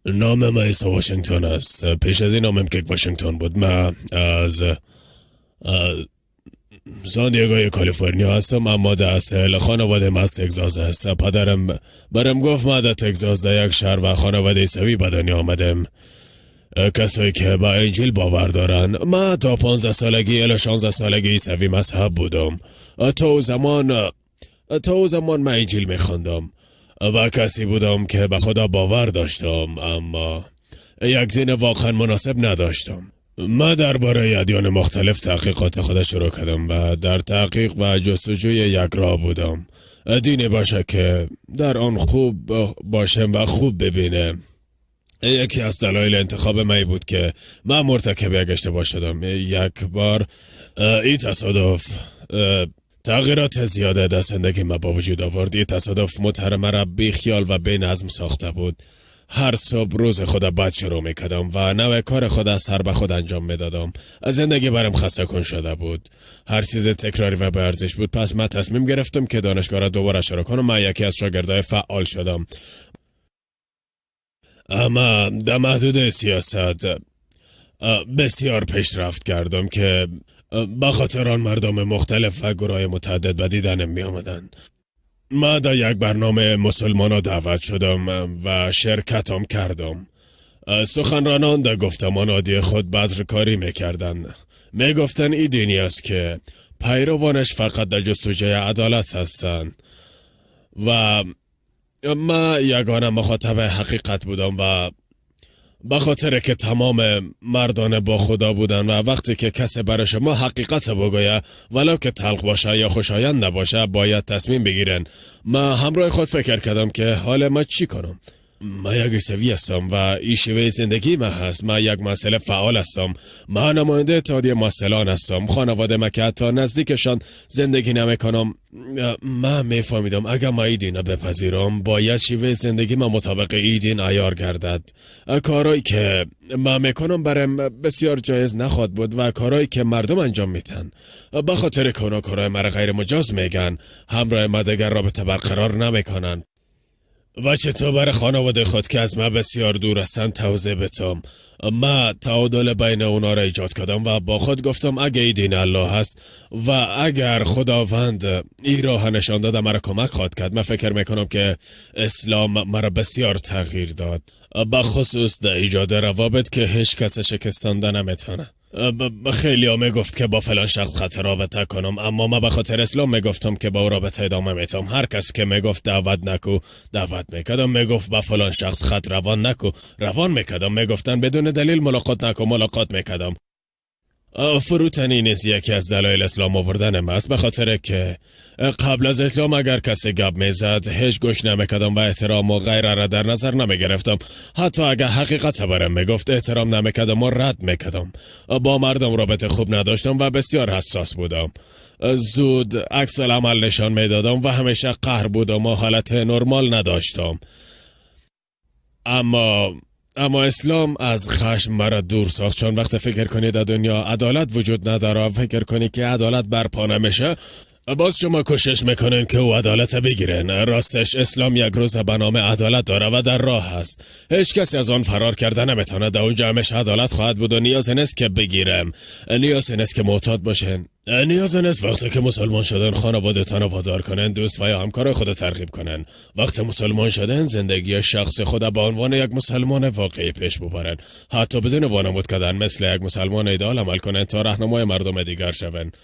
نام من عیسی واشنگتن است. پیش از این نامم کیک واشنگتن بود. من از سان دیگوی کالیفرنیا هستم، اما در اصل خانواده من از تگزاس است. پدرم برم گفت من در تگزاس در یک شهر و خانواده عیسوی به دنیا آمدم، کسایی که به انجیل باور دارن. من تا 15 سالگی الی 16 سالگی عیسوی مذهب بودم. تا او زمان من انجیل میخواندم و کسی بودم که به خدا باور داشتم، اما یک دین واقعا مناسب نداشتم. من درباره ادیان مختلف تحقیقات خود شروع کردم و در تحقیق و جستجوی یک راه بودم، دینی باشه که در آن خوب باشم و خوب ببینم. یکی از دلایل انتخاب من بود که من مرتکب یک اشتباه شدم یک بار. این تصادف تغییرات زیاده در زندگی ما با وجود آورد. این تصادف موتر مرا بی خیال و بی نظم ساخته بود. هر صبح روز خود بد شروع میکردم و نوع کار خود از سر به خود انجام میدادم. از زندگی برم خسته کن شده بود. هر چیز تکراری و بی ارزش بود. پس من تصمیم گرفتم که دانشگاه را دوباره شروع کنم. من یکی از شاگردای فعال شدم، اما در محدود سیاست بسیار پیشرفت کردم که به خاطر آن مردم مختلف و گروه متعدد به دیدنم می آمدن. ما در یک برنامه مسلمان ها دعوت شدم و شرکتم کردم. سخنرانان در گفتمان عادی خود بذرکاری میکردن. میگفتن این دینی است که پیروانش فقط در جستجوی عدالت هستند و ما یگانه مخاطب حقیقت بودم و به خاطر که تمام مردان با خدا بودن و وقتی که کسی برای شما حقیقت بگویه، ولو که تلخ باشه یا خوشایند نباشه، باید تصمیم بگیرن. ما همراه خود فکر کردم که حال ما چی کنم؟ ما یک عیسوی هستم و این شیوه زندگی ما هست. ما یک محصل فعال هستم. ما نماینده اتحادیه محصلان هستم. خانواده ما که حتی نزدیکشان زندگی نمیکنم. من میفهمیدم اگر ما این دین بپذیرم، باید شیوه زندگی ما مطابق این دین عیار گردد. کارهایی که ما میکنم برم بسیار جایز نخواد بود و کارهایی که مردم انجام میتن، به خاطر که اونا کارهای مرا غیر مجاز میگن، همراه ما دیگر رابطه برقرار نمیکنن. و چطور برای خانواده خود که از ما بسیار دور هستند توضیح بتم؟ ما تعادل بین اونا را ایجاد کردم و با خود گفتم اگه ای دین الله هست و اگر خداوند ای راه نشان داده، مرا کمک خواهد کرد. من فکر میکنم که اسلام مرا بسیار تغییر داد، به خصوص در ایجاد روابط که هیچ کس شکستانده نمیتونه. خیلی ها میگفت که با فلان شخص خط رابطه کنم، اما ما به خاطر اسلام میگفتم که با او رابطه ادامه میتم. هر کس که میگفت دعوت نکو، دعوت میکردم. میگفت با فلان شخص خط روان نکو، روان میکردم. میگفتن بدون دلیل ملاقات نکو، ملاقات میکردم. فروتنی نیز یکی از دلایل اسلام آوردن ما است، به خاطر که قبل از اسلام اگر کسی گپ میزد، هیچ گوش نمیکردم و احترام و غیره را در نظر نمیگرفتم. حتی اگر حقیقت برم میگفت، احترام نمیکردم و رد میکردم. با مردم رابطه خوب نداشتم و بسیار حساس بودم. زود عکس العمل نشان میدادم و همیشه قهر بودم و حالت نرمال نداشتم. اما اسلام از خشم مرا دور ساخت، چون وقتی فکر کنی در دنیا عدالت وجود نداره و فکر کنی که عدالت برپا نمیشه، باز شما کوشش میکنن که او عدالت بگیرن. راستش اسلام یک روز به نام عدالت داره و در راه هست. هیچ کسی از آن فرار کرده نمیتونه. در اونجا همیشه عدالت خواهد بود و نیاز نیست که بگیرم، نیاز نیست که معتاد باشن، نیاز نیست وقتی که مسلمان شدن خانواده‌تان وادار کنن، دوست و یا همکار خود ترغیب کنن. وقتی مسلمان شدن، زندگی شخص خود به عنوان یک مسلمان واقعی پیش ببرن، حتی بدون وانمود کردن. مثل یک مسلمان ایدئال عمل کنن تا راهنمای مردم دیگر شوند.